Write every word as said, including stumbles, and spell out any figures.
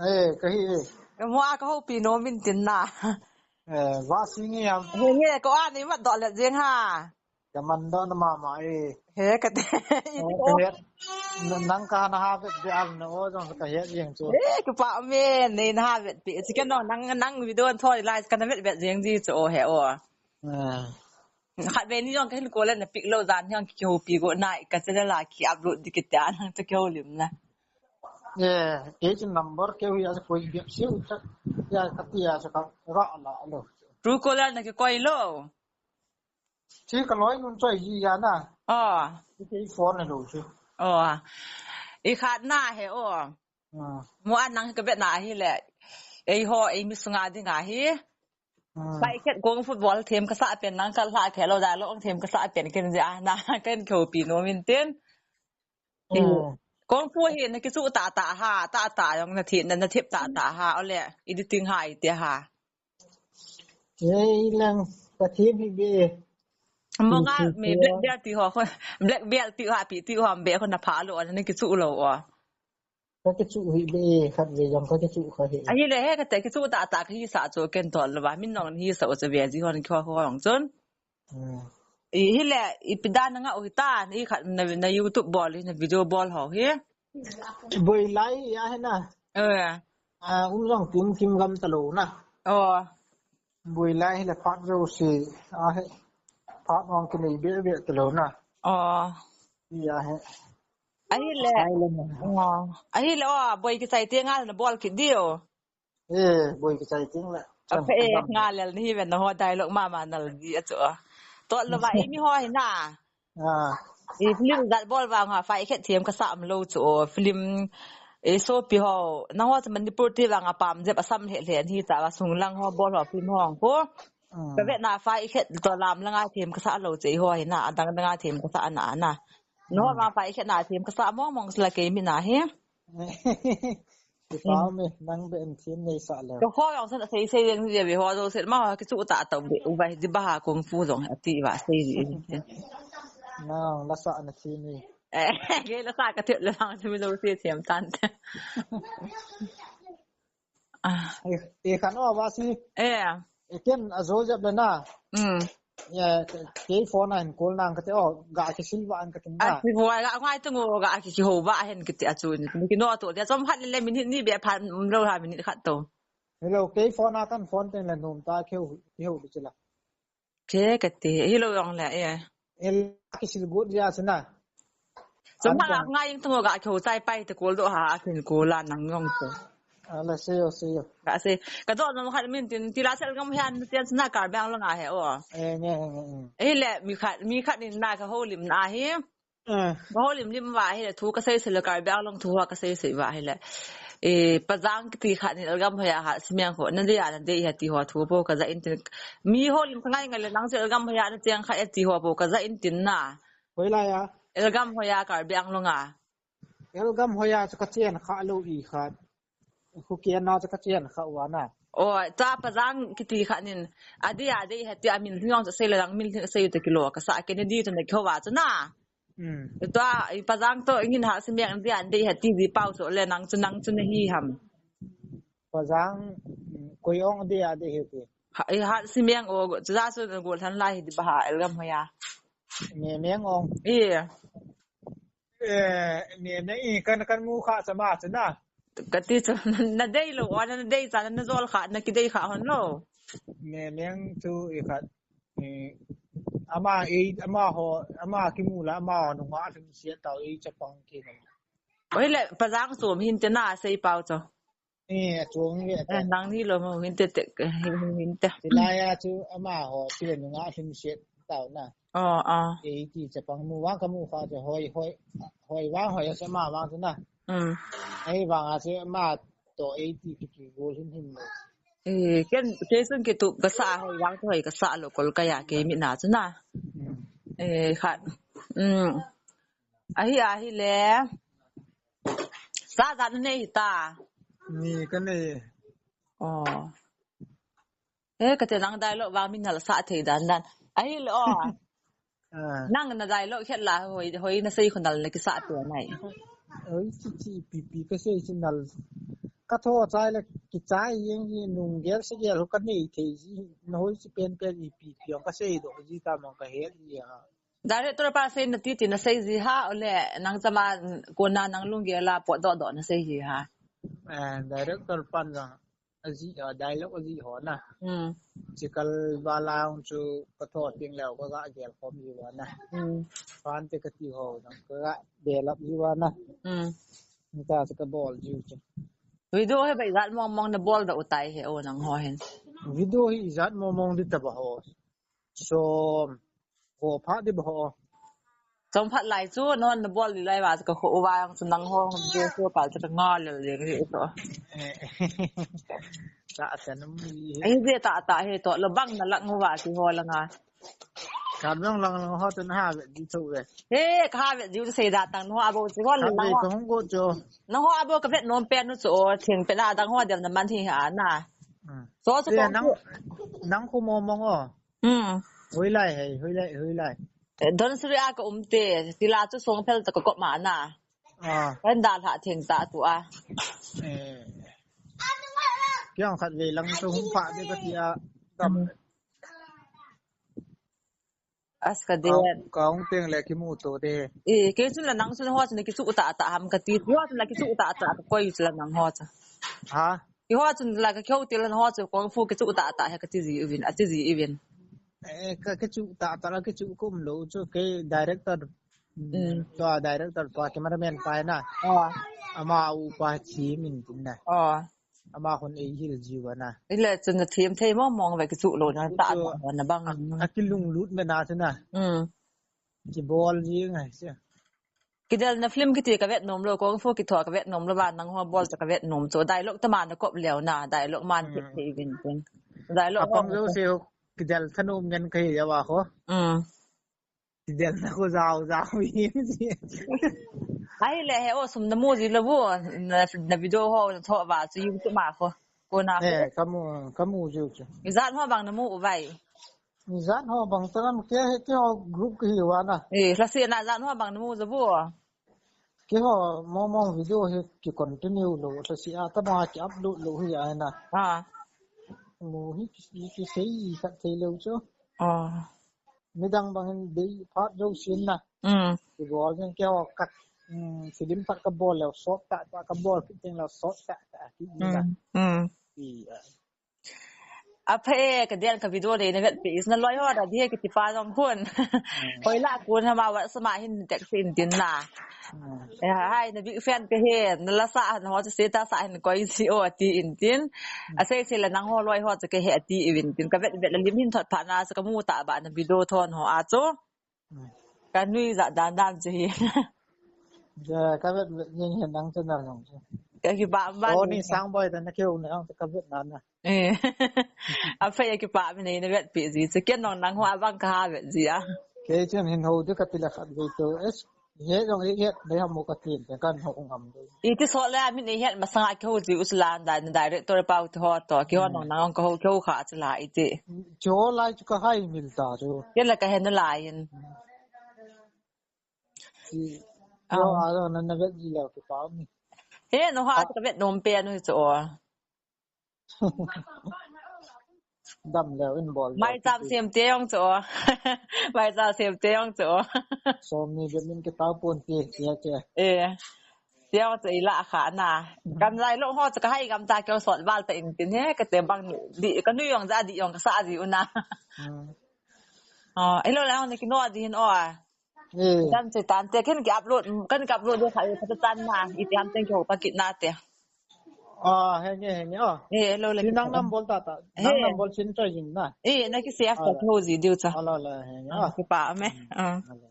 Eh, kahi e. Mo a ka houpi nom in tin na. Eh, va si nge am. He nge ko a ni mat doh le jeng ha. Ka man doh na mama e. He ka te. Eh, ka het. Na, nang ka na ha vet be al na o jong ka het jeng chu. Eh, ka pa me nei na ha vet pe. Chi ka no nang, nang video an thoi lai ka na vet vet jeng ji chu o he o. Eh. Khat ve ni jong ka hin ko le na pick lo jan jong ki houpi go na ka channel a ki upload di ki ta nang chu ki houlim na. Ye, kei chu number keu hi a koi biak siu cha. Ya, ka ti a cha ka ra la lo. Truecaller na kikoi lo. Chi ka loi nun choi hi ya na. Oh. Ki kei phone lo chu. Oh. I khat na he oh. Ah. Mo an nang ka bet na hi le. Ei ho, ei mi sunga ding a hi. Ah. Pai khet kung football them ka sa pen nang ka la khe lo da lo them ka sa pen ken ja na ken ko pi no min tin. Oh. Kung fu hi na kichu ta ta ha, ta ta jong na thi, na, na thep ta ta ha, ole, editing ha i te ha. Ei lang, ka thi bi bi. Mo nga, mi black belt ti ho, black belt ti ha, pi ti ho, be ko na pha lo, na kichu lo o. Ka kichu hi bi, khat ve jong ka kichu kha hi. Ahi le he, ka te kichu ta ta, ka hi sa chu ken tol lo ba, min nong hi sa o chu ve ji hon ki ho ho jong chun. Hmm. I hi le, i pi dan nga u hi ta, i khat na, na YouTube bol, na video bol ho hi. Boi lai ya he na. Eh. Ah, um jong tum kim gam ta lo na. Oh. Boi lai hi le phat jo si, a he. Phat ong ki nei be be ta lo na. Oh. Ya he. Ahi le. Ai le na. Oh. Ahi le, oh, boi ki chai te nga na bol ki dio. Eh, boi kichai ting le. Ape, eh, nga lel ni hi ven na ho dialogue mama nal di a chu. To lo ba, i mi ho hi na. Ah. I film jat bol vang ha, fa i khet thiam ka sa am lo chu. Film, eh, sopi ho. Na ho chu Manipur ti vang a pam jep a sam le le ni ta va sung lang ho bol ho film ho ang ko. Mm. Ka ve na fa i khet to lam langa thiam ka sa lo chu i ho hi na, adang danga thiam ka sa na na. No, mm, ma fa i khet na thiam ka sa mong mong sla ke mi na hi. Ki pau me, nang be en thim nei sa le. Ka ho jong san sei sei jeng je be ho jo set ma ho ki chu ta ta be u bai di ba ha kung fu jong ati ba sei ji. Nang la sa na thi ni. Eh, ke la sa ka thep le lang thim lo se thiam tan. Ah. Eh, eh, kan o va si. Eh. Eh, ken a jo jep le na. Mm. Ya, ke, ke phone a hin call nang kate o, ga kisil va an katin na. A, ki ho, ga ngai tu ngo, ga ki, ki ho va hen kiti a chu ni. Ki no to, dia chom khat le, le minute ni be phan, um, lo ha minute khat to. Hello, ke phone a kan phone ten le nom ta, ke ho, ke ho di chila. Ke kati, hi lo jong le, eh. El kisil gut dia chu na. Chom khat la ngai tu ngo ga ki ho chai pai te call do ha, a kin call la nang jong to. Ala, sei o, sei o. Ka sei. Ka do no khat min tin, ti la sel gam hian, tin na Karbi Anglong a he o. Eh, nge, nge, nge. Eh, le, mi khat, mi khat nin na ka houlim na hi. Eh. Ka houlim lim va hi le, thu ka sei sei le Karbi Anglong thu ka sei sei va hi le. Eh, Pajang kiti khat nin Elgam Hoya ha, Simiang ho, na dei a, na dei ha ti ho thu po ka ja in tin. Mi houlim ka ngai ngai le nang sei Elgam Hoya na cheng kha e ti ho po ka ja in tin na. Hoi la ya. Elgam Hoya Karbi Anglong a. Elgam Hoya chu ka chen kha lo i khat. Khu kia na chu ka chen kha wa na. O, ta Pajang kiti khat nin. A dei a dei ha ti a min hong sei le lang min sei te kilo ka sa ke ne di tu ne kho wa chu na. Hmm. Tua, i Pajang to ngin ha Simiang dia dei ha ti di pau so le nang chu nang chu na hi ham. Pajang, mm, koi ong dia dei ha ti. Ha, i ha Simiang o, chu ja su na gol han lai hi di ba ha, Elgam Hoya. Me meng ong. I. Eh, me meng i kan, kan mu kha sa ma chu na. Ka ti chu, na dei lo, o na dei cha, na jol kha, na ki dei kha hon lo. Me meng chu i khat. Eh, ama ei, ama ho, ama kimu la, ama ho nunga lhum sia tau ei chapang ki na. Oi le, Pajang chom hin te na sei pau cho. Eh, chom ve ta. Eh, nang ni lo mo hin te te, hin, hin te. Ti la ya chu ama ho, ti le nunga lhum sia tau na. Oh, ah. Ei ti chapang mu vang ka mu kha cho hoi, hoi, hoi vang hoi sa ma vang chu na. Mm. Ei vang a chu ama to ei ti ki ki gol hin hin lo. Eh, ken, ke sun ke tu ka sa hoi vang hoi ka sa lo kol ka ya ke mi na chu na. Hmm. Eh, kha. Hmm. Ahi, ahi le. Sa za na nei ta. Ni ka nei. Oh. Eh, ka te nang dialogue vang min hal sa thei dan dan. Ahi le o. Ah. Nang na dialogue khet la hoi, hoi na sei khonal na kisa pe nai. Oi, chi chi pi pi ka sei chi nal. Ka tho chai le kichai jeng hi, nung gel se gel ho ka nei thei ji, na hoi si pen pen ipi pi ong ka sei doh ji ta mong ka het ji a. Director pa sei na ti ti na sei ji ha, ole nang chama kona nang lunggel a potdoh doh na sei ji ha. Eh, director pan jang a ji a, dialogue a ji ho na. Hmm. Chikal ba lang chu ka tho ting leo ka ga gel khom ji wa na. Hmm. Pan te ka ti ho jang ka ga bel up ji wa na. Hmm. Ni ta se ka bol ji u chu. Video hi bai jat mong mong na bol da u tai he o nang ho hin. Video hi jat mong mong di ta ba ho. Som ko pha di ba ho. Som phat lai chu non na bol di lai ba ka ho wa yang chu nang ho video so pa chu nga le le ri to. Eh. Ta ta na mi. Ai je ta ta he to lo bang na lak ngo wa ti ho la nga. Ka bang lang lang ho tun ha ve di chu ve. He ka ha ve di chu sei da tang no abo chu ho Ka lang ve ho. Ka hung go chu. Nang ho abo ka vet nom pen nu chu o thing pen a dang ho dem na man hi ha na. Hmm. So chu Te ko nang nang khu mo mong o. Hmm. Hui lai hei, hui lai, hui lai. Eh, Don Suri a ka um te, tila chu song phel ta ka kop ma na. Ah. Kan da lha theng ta tu a. Eh. Kiang khat ve lang chu hung pha de ka ti a. Dam. Hmm. As ka de. Ka, ka hung teng le ki mu to de. Eh, ke chun la nang chun ho chun ki chu ta ta ham ka ti. Ho chun la ki chu ta ta ka koi chu la nang ho chu. Ha? Ki ho chun la ka kyo ti la ho chu kung fu ki chu ta ta he ka ti ji uvin, a ti ji uvin. Eh, ka, ka chu ta ta la ki chu kum lo chu ke director. Mm. Mm. To a director pa cameraman pa na. Oh. Ama u pa chi min tin na. Oh. Ama hun ei hil ji wa na. Ile chun na thim thei mong mong ve ki chu lo na Chu ta chu na na bang. A, a ki lung lut me na chu na. Mm. Ki bol ji ngai se. Ki del na film ki ti ka vet nom lo, kung fu ki tho ka vet nom lo, ba nang ho bol ta ka vet nom chu. Dialogue ta man na kop leo na, dialogue man ki Mm. thei vin tin. Dialogue Apang mo. Zo se ho, ki del tha nom ngen ka hi ya wa ho. Mm. Ki del na ko zau zau hi si. Ai le he o sum na mu ji lo bu, na, na video ho na tho ba chu YouTube ma ko. Ko na ko. Eh, ka mu, ka mu ji chu. Izat ho bang na mu u vai. Izat ho bang ta lam ke he ke ho group ki hi wa na. Eh, la si na zat ho bang na mu za bu. Keiho mong mong video hi ki continue lo, lhasia tama ki upload lo hi a na. Ah. Mu hi ki, ki sei khat thei lo chu. Ah. Midang bang hin dei phat jo sin na. Mm. Ki bol jeng keiho kat, mm, film phat ka bol leo sot ta, ta ka bol ki teng leo sot ta, ta ki na. Mm. Mm. Ki, ah. Aphe ka den ka video le na vet pi is na loi ho da di he ki ti pa jong hun. Mm. Koi la kun ha ma wa sa ma hin tek sin tin na. Mm. Eh, hai na big fan ka he na la sa na ho se ta sa hin koi si o ti in tin. Mm. A sei sei la nang ho loi ho chu ka he ti i vin tin ka vet vet la lim hin thot pha na sa ka mu ta ba na video thon ho a chu. Mm. Ka nui ja dan dan chu hi. Ja, ka vet vet jing hin nang channel jong chu. Ka ki ba ba Oh, ni. Ni sang boi ta na keu na ang ka vet na na. Eh. Aphe ki pa mi nei na vet pi ji chu ken nong nang ho abang ka ha vet ji a. Ke chen hin ho de ka ti la khat ve to. Es, he jong he he de ha mo ka tin te kan ho ngam de. I ti so la mi nei het masanga ki ho ji u chu la da na director pa u ti ho to ki ho Mm. nong nang ka ho ki ho kha chu la i ti. Chu lai chu ka hai mil ta chu. Ke la ka he na lai in. Ki, Ah. yo, a lo na na vet ji leo ki pa mi. He, no ha Ah. ka vet nom pe no chu. Dam leo in bol leo Mai ki cham ti. Sem te yong chu. Mai cham sem te yong chu. So mi vet min ki ta pon ti, ti ya che. Eh. Te yong chu i la kha na. Mm. Kan lai lo ho chu ka hai gam ta keu sot val ta in tin he, ka te bang di, ka nu yong ja di yong ka sa di u na. Mm. Oh, i lo la ni ki no di hin o a. Eh. Dam che tan te ken ki upload, ken ki upload de kha, ka tan na, i ti ham teng ki ho pa kit na te. Ah, henge, henge, oh. Eh, lo le Ti ki nang ta. Nam bol ta ta. Nang He. Nam bol chin choi jing na. Eh, na ki save ta Ah. Ki ho ji diu cha. Ala, ala, henge, Ah, ah. ki pa me. Mm. Ah. Ala.